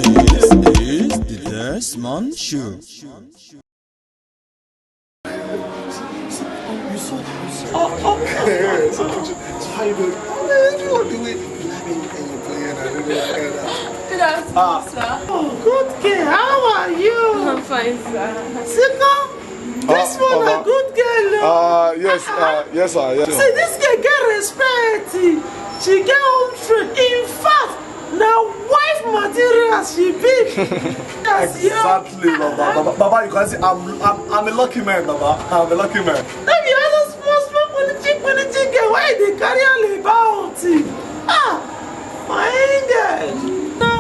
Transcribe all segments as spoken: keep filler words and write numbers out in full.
This is the Desmond Show. You saw that? Oh, oh. Yeah, so, so, so how you doing? Oh, man, you want to wait? You have anything you playing? I don't know. Good afternoon, sir. Oh, good girl. How are you? I'm fine, sir. Sit down. This one a good girl, oh. Uh, yes, uh, yes, sir. Yes, sir. See, this girl get respect. She get home straight. In fact, na wife material she be. Yes, yeah. Exactly, Baba. Baba, Baba, you can see I'm, I'm, I'm a lucky man, Baba. I'm a lucky man. No be all those small, small, plenty, plenty girl wey dey carry all about. Ah, my angel. No.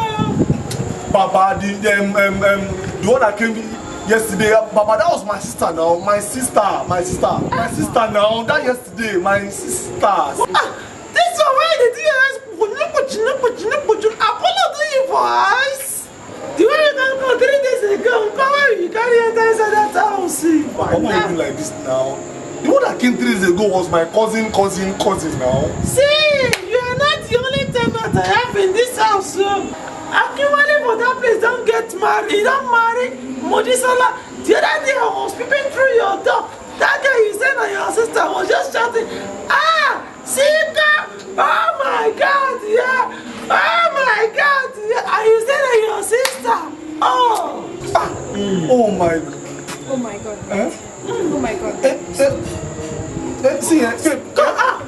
Baba, the, um, um, um, the one that came yesterday, Baba, that was my sister now. My sister, my sister, my sister now. That yesterday, my sister. Ah, this one wey dey do your eyes, Apollo do you for eyes? The one you don come three days ago, come where you carry enter inside that house. Why you do like this now? The one that came three days ago was my cousin, cousin, cousin now. See, you are not the only tenant I have in this house. So. Akinwale for that place don get married. He don marry Mojisola. The other day I was peeping through your door. That girl you say na your sister was just shouting, "Ah, Sika! Oh my God, yeah! Oh my God, yeah!" And you say na your sister. Oh. Ah, oh my. Oh my God. Eh? Oh my God. Eh, eh, eh, see, eh, babe. Come, ah,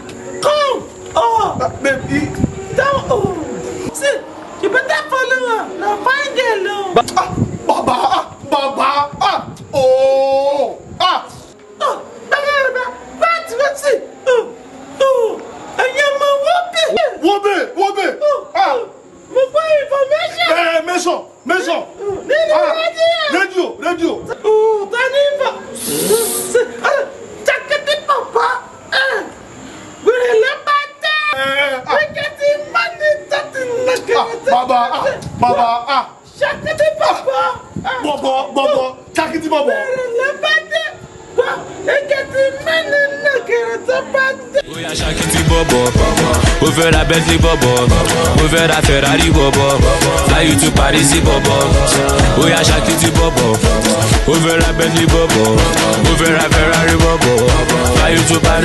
come. Oh. Ah, babe, e- Don't, oh. See, you better follow her. Na fine girl, oh. Ba- ah, Baba, ah, Baba, ah, oh, ah. Oh, Baba, Baba, what, what, see? Oh, oh, ẹ̀yin ọmọ, wo be? Wo be, wo be? Oh, ah. Mo gbọ́ information. Eh, mention, mention. Nínú rédíò. Rédíò, rédíò. Oh, ta ni ń bọ̀? Ah, Jakete Papa. Ah, wèrè ló bá dé. Eh, ah. Wíkẹ́tì mánì tàbí nàkàtà. Ah, Baba, ah, Baba, ah. Jakete Papa. Ah. Bọ̀bọ̀, Bọ̀bọ̀, Jakete Bọ̀bọ̀. Wèrè ló bá dé. Wá, Wíkẹ́tì mánì nàkàtà bá dé. Oya, Shakiti Bobo, ó fẹ́ ra Bentley Bobo, ó fẹ́ ra Ferrari Bobo, fly you to Paris Bobo. Oya, Shakiti Bobo, ó fẹ́ ra Bentley Bobo, ó fẹ́ ra Ferrari Bobo, fly you to Paris.